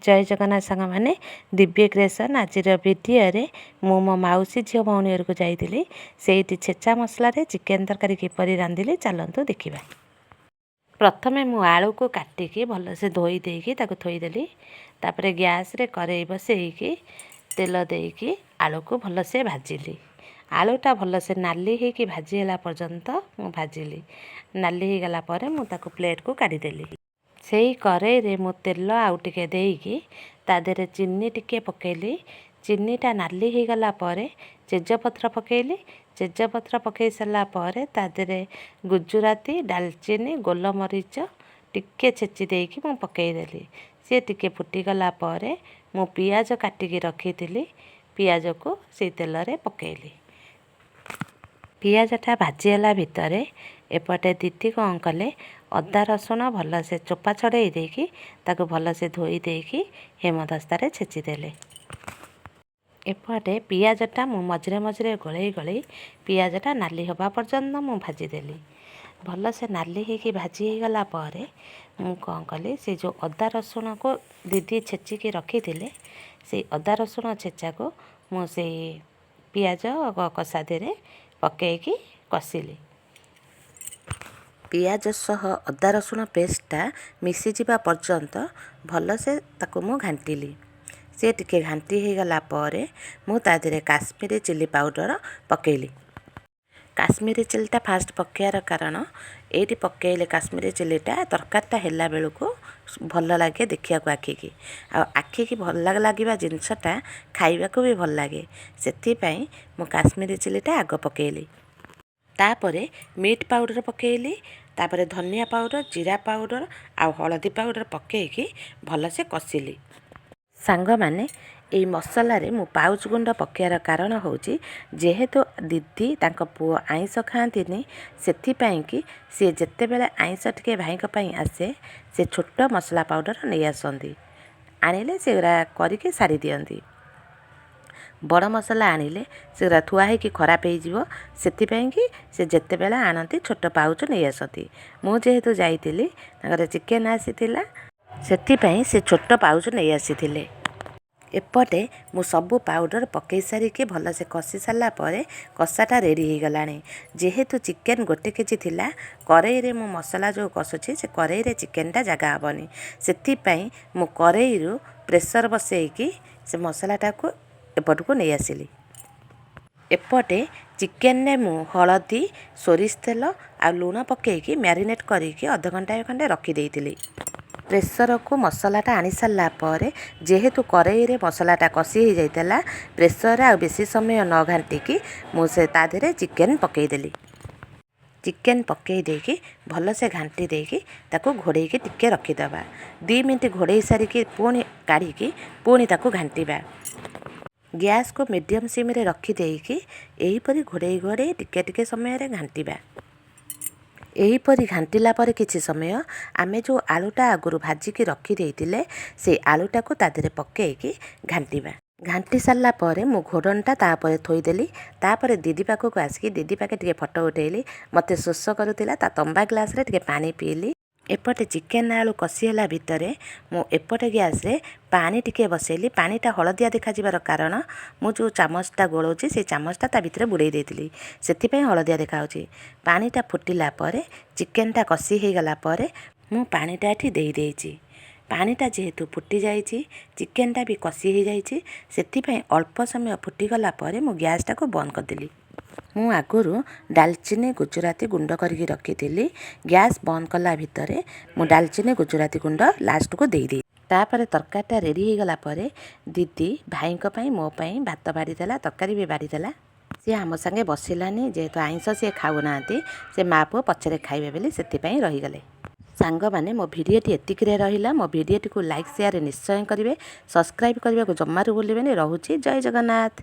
ଜୟ ଜଗନ୍ନାଥ ସାଙ୍ଗମାନେ, ଦିବ୍ୟ କ୍ରିଏସନ୍। ଆଜିର ଭିଡ଼ିଓରେ ମୁଁ ମୋ ମାଉସୀ ଝିଅ ଭଉଣୀ ଘରକୁ ଯାଇଥିଲି। ସେଇଠି ଛେଚା ମସଲାରେ ଚିକେନ୍ ତରକାରୀ କିପରି ରାନ୍ଧିଲି, ଚାଲନ୍ତୁ ଦେଖିବା। ପ୍ରଥମେ ମୁଁ ଆଳୁକୁ କାଟିକି ଭଲସେ ଧୋଇ ଦେଇକି ତାକୁ ଥୋଇଦେଲି। ତାପରେ ଗ୍ୟାସ୍ରେ କରେଇ ବସେଇକି ତେଲ ଦେଇକି ଆଳୁକୁ ଭଲସେ ଭାଜିଲି। ଆଳୁଟା ଭଲସେ ନାଲି ହେଇକି ଭାଜି ହେଲା ପର୍ଯ୍ୟନ୍ତ ମୁଁ ଭାଜିଲି। ନାଲି ହେଇଗଲା ପରେ ମୁଁ ତାକୁ ପ୍ଲେଟ୍କୁ କାଢ଼ିଦେଲି। ସେଇ କରେଇରେ ମୁଁ ତେଲ ଆଉ ଟିକେ ଦେଇକି ତା ଦେହରେ ଚିନି ଟିକେ ପକେଇଲି। ଚିନିଟା ନାଲି ହେଇଗଲା ପରେ ତେଜପତ୍ର ପକେଇଲି। ତେଜପତ୍ର ପକେଇ ସାରିଲା ପରେ ତା ଦେହରେ ଗୁଜୁରାତି, ଡାଲଚିନି, ଗୋଲମରିଚ ଟିକେ ଛେଚି ଦେଇକି ମୁଁ ପକେଇଦେଲି। ସିଏ ଟିକେ ଫୁଟିଗଲା ପରେ ମୁଁ ପିଆଜ କାଟିକି ରଖିଥିଲି, ପିଆଜକୁ ସେଇ ତେଲରେ ପକେଇଲି। ପିଆଜଟା ଭାଜି ହେଲା ଭିତରେ ଏପଟେ ଦିଦି କ'ଣ କଲେ, ଅଦା ରସୁଣ ଭଲସେ ଚୋପା ଛଡ଼େଇ ଦେଇକି ତାକୁ ଭଲସେ ଧୋଇ ଦେଇକି ହେମଦସ୍ତାରେ ଛେଚିଦେଲେ। ଏପଟେ ପିଆଜଟା ମୁଁ ମଝିରେ ମଝିରେ ଗୋଳେଇ ଗୋଳେଇ ପିଆଜଟା ନାଲି ହେବା ପର୍ଯ୍ୟନ୍ତ ମୁଁ ଭାଜିଦେଲି। ଭଲସେ ନାଲି ହେଇକି ଭାଜି ହେଇଗଲା ପରେ ମୁଁ କ'ଣ କଲି, ସେ ଯେଉଁ ଅଦା ରସୁଣକୁ ଦିଦି ଛେଚିକି ରଖିଥିଲେ, ସେଇ ଅଦା ରସୁଣ ଛେଚାକୁ ମୁଁ ସେଇ ପିଆଜ କଷା ଦେହରେ ପକେଇକି କଷିଲି। ପିଆଜ ସହ ଅଦା ରସୁଣ ପେଷ୍ଟଟା ମିଶିଯିବା ପର୍ଯ୍ୟନ୍ତ ଭଲସେ ତାକୁ ମୁଁ ଘାଣ୍ଟିଲି। ସିଏ ଟିକେ ଘାଣ୍ଟି ହେଇଗଲା ପରେ ମୁଁ ତା ଦେହରେ କାଶ୍ମୀରୀ ଚିଲି ପାଉଡ଼ର ପକେଇଲି। କାଶ୍ମୀରୀ ଚିଲିଟା ଫାଷ୍ଟ ପକେଇବାର କାରଣ, ଏଇଠି ପକେଇଲେ କାଶ୍ମୀରୀ ଚିଲିଟା ତରକାରୀଟା ହେଲା ବେଳକୁ ଭଲ ଲାଗେ ଦେଖିବାକୁ ଆଖିକି। ଆଉ ଆଖିକି ଭଲ ଲାଗିବା ଜିନିଷଟା ଖାଇବାକୁ ବି ଭଲ ଲାଗେ। ସେଥିପାଇଁ ମୁଁ କାଶ୍ମୀରୀ ଚିଲିଟା ଆଗ ପକେଇଲି। ତାପରେ ମିଟ୍ ପାଉଡ଼ର ପକେଇଲି। ତାପରେ ଧନିଆ ପାଉଡ଼ର, ଜିରା ପାଉଡ଼ର ଆଉ ହଳଦୀ ପାଉଡ଼ର ପକେଇକି ଭଲସେ କଷିଲି। ସାଙ୍ଗମାନେ, ଏଇ ମସଲାରେ ମୁଁ ପାଉଚ୍ ଗୁଣ୍ଡ ପକେଇବାର କାରଣ ହେଉଛି, ଯେହେତୁ ଦିଦି ତାଙ୍କ ପୁଅ ଆଇଁଷ ଖାଆନ୍ତିନି, ସେଥିପାଇଁକି ସିଏ ଯେତେବେଳେ ଆଇଁଷ ଟିକେ ଭାଇଙ୍କ ପାଇଁ ଆସେ, ସେ ଛୋଟ ମସଲା ପାଉଡ଼ର ନେଇ ଆସନ୍ତି। ଆଣିଲେ ସେଗୁଡ଼ା କରିକି ସାରି ଦିଅନ୍ତି। ବଡ଼ ମସଲା ଆଣିଲେ ସେଗୁଡ଼ା ଥୁଆ ହେଇକି ଖରାପ ହେଇଯିବ। ସେଥିପାଇଁକି ସେ ଯେତେବେଳେ ଆଣନ୍ତି, ଛୋଟ ପାଉଚ୍ ନେଇ ଆସନ୍ତି। ମୁଁ ଯେହେତୁ ଯାଇଥିଲି, ତାଙ୍କର ଚିକେନ୍ ଆସିଥିଲା, ସେଥିପାଇଁ ସେ ଛୋଟ ପାଉଚ୍ ନେଇ ଆସିଥିଲେ। ଏପଟେ ମୁଁ ସବୁ ପାଉଡ଼ର ପକେଇ ସାରିକି ଭଲସେ କଷି ସାରିଲା ପରେ କଷାଟା ରେଡ଼ି ହେଇଗଲାଣି। ଯେହେତୁ ଚିକେନ୍ 1 କେଜି ଥିଲା, କରେଇରେ ମୁଁ ମସଲା ଯେଉଁ କଷୁଛି, ସେ କରେଇରେ ଚିକେନ୍ଟା ଜାଗା ହେବନି। ସେଥିପାଇଁ ମୁଁ କରେଇରୁ ପ୍ରେସର୍ ବସେଇକି ସେ ମସଲାଟାକୁ ଏପଟକୁ ନେଇ ଆସିଲି। ଏପଟେ ଚିକେନରେ ମୁଁ ହଳଦୀ, ସୋରିଷ ତେଲ ଆଉ ଲୁଣ ପକେଇକି ମ୍ୟାରିନେଟ୍ କରିକି ଅଧଘଣ୍ଟାଏ ଖଣ୍ଡେ ରଖିଦେଇଥିଲି। ପ୍ରେସରକୁ ମସଲାଟା ଆଣି ସାରିଲା ପରେ, ଯେହେତୁ କରେଇରେ ମସଲାଟା କଷି ହେଇଯାଇଥିଲା, ପ୍ରେସରରେ ଆଉ ବେଶୀ ସମୟ ନ ଘାଣ୍ଟିକି ମୁଁ ସେ ତା ଦେହରେ ଚିକେନ୍ ପକେଇଦେଲି। ଚିକେନ୍ ପକେଇ ଦେଇକି ଭଲସେ ଘାଣ୍ଟି ଦେଇକି ତାକୁ ଘୋଡ଼େଇକି ଟିକେ ରଖିଦେବା। 2 ମିନିଟ୍ ଘୋଡ଼େଇ ସାରିକି ପୁଣି କାଢ଼ିକି ପୁଣି ତାକୁ ଘାଣ୍ଟିବା। ଗ୍ୟାସ୍କୁ ମିଡ଼ିୟମ୍ ସିମ୍ରେ ରଖିଦେଇକି ଏହିପରି ଘୋଡ଼େଇ ଘୋଡ଼େଇ ଟିକେ ଟିକେ ସମୟରେ ଘାଣ୍ଟିବା। ଏହିପରି ଘାଣ୍ଟିଲା ପରେ କିଛି ସମୟ ଆମେ ଯେଉଁ ଆଳୁଟା ଆଗରୁ ଭାଜିକି ରଖିଦେଇଥିଲେ, ସେଇ ଆଳୁଟାକୁ ତା ଦେହରେ ପକେଇକି ଘାଣ୍ଟିବା। ଘାଣ୍ଟି ସାରିଲା ପରେ ମୁଁ ଘୋଡ଼ଣୀଟା ତା ଉପରେ ଥୋଇଦେଲି। ତାପରେ ଦିଦି ପାଖକୁ ଆସିକି ଦିଦି ପାଖେ ଟିକେ ଫଟୋ ଉଠେଇଲି। ମୋତେ ଶୋଷ କରୁଥିଲା, ତା ତମ୍ବା ଗ୍ଲାସ୍ରେ ଟିକେ ପାଣି ପିଇଲି। ଏପଟେ ଚିକେନ୍ ଆଳୁ କଷି ହେଲା ଭିତରେ ମୁଁ ଏପଟେ ଗ୍ୟାସ୍ରେ ପାଣି ଟିକେ ବସେଇଲି। ପାଣିଟା ହଳଦିଆ ଦେଖାଯିବାର କାରଣ, ମୁଁ ଯେଉଁ ଚାମଚଟା ଗୋଳଉଛି, ସେଇ ଚାମଚଟା ତା ଭିତରେ ବୁଡ଼େଇ ଦେଇଥିଲି, ସେଥିପାଇଁ ହଳଦିଆ ଦେଖାହେଉଛି। ପାଣିଟା ଫୁଟିଲା ପରେ, ଚିକେନ୍ଟା କଷି ହେଇଗଲା ପରେ ମୁଁ ପାଣିଟା ଏଠି ଦେଇଦେଇଛି। ପାଣିଟା ଯେହେତୁ ଫୁଟି ଯାଇଛି, ଚିକେନ୍ଟା ବି କଷି ହେଇଯାଇଛି, ସେଥିପାଇଁ ଅଳ୍ପ ସମୟ ଫୁଟିଗଲା ପରେ ମୁଁ ଗ୍ୟାସ୍ଟାକୁ ବନ୍ଦ କରିଦେଲି। ମୁଁ ଆଗରୁ ଡାଲଚିନି, ଗୁଜୁରାତି ଗୁଣ୍ଡ କରିକି ରଖିଥିଲି। ଗ୍ୟାସ୍ ବନ୍ଦ କଲା ଭିତରେ ମୁଁ ଡାଲଚିନି, ଗୁଜୁରାତି ଗୁଣ୍ଡ ଲାଷ୍ଟକୁ ଦେଇଦେଇଛି। ତାପରେ ତରକାରୀଟା ରେଡ଼ି ହେଇଗଲା ପରେ ଦିଦି ଭାଇଙ୍କ ପାଇଁ, ମୋ ପାଇଁ ଭାତ ବାଢ଼ିଦେଲା, ତରକାରୀ ବି ବାଢ଼ିଦେଲା। ସିଏ ଆମ ସାଙ୍ଗେ ବସିଲାନି, ଯେହେତୁ ଆଇଁଷ ସିଏ ଖାଉନାହାନ୍ତି, ସେ ମା ପୁଅ ପଛରେ ଖାଇବେ ବୋଲି ସେଥିପାଇଁ ରହିଗଲେ। ସାଙ୍ଗମାନେ, ମୋ ଭିଡ଼ିଓଟି ଏତିକିରେ ରହିଲା। ମୋ ଭିଡ଼ିଓଟିକୁ ଲାଇକ୍, ସେୟାର ନିଶ୍ଚୟ କରିବେ। ସବସ୍କ୍ରାଇବ୍ କରିବାକୁ ଜମାରୁ ଭୁଲିବେନି। ରହୁଛି, ଜୟ ଜଗନ୍ନାଥ।